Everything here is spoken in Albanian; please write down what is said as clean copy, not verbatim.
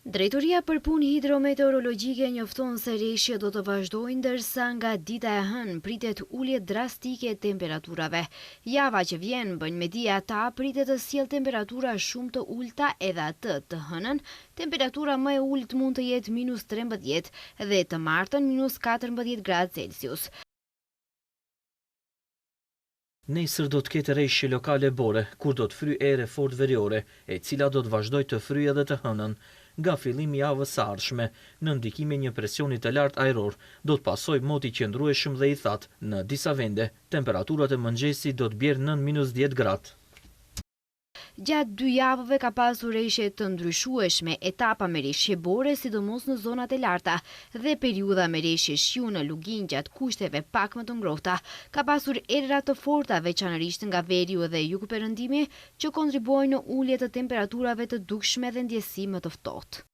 Drejtoria për Punë Hidrometeorologjike njofton se reshjet do të vazhdojnë ndërsa nga dita e hënë pritet ulje drastike e temperaturave. Java që vjen, bëjnë me dije ata, pritet të sjellë temperatura shumë të ulëta edhe atë të hënën, temperatura më e ulët mund të jetë minus 13 dhe të martën minus 14 gradë Celsius. Nesër do të ketë reshje lokale bore, kur do të fryjë erë e fortë veriore, e cila do të vazhdojë të fryjë edhe të hënën. Nga fillimi i javës së ardhshme, nën ndikimin e një presioni të lartë ajror, do të pasojë mot i qëndrueshëm dhe i thatë. Në disa vende, temperaturat e mëngjesit do të bjerë nën minus dhjetë gradë. Gjatë dy javëve ka pasur reshje të ndryshueshme, etapa me reshje bore, sidomos në zonat e larta, dhe periudha me reshje shiu në luginë gjatë kushteve pak më të ngrohta. Ka pasur erëra të forta, veçanërisht nga veriu dhe jugperëndimi, që kontribuojnë në ulje të temperaturave të dukshme dhe ndjesi më të ftohtë.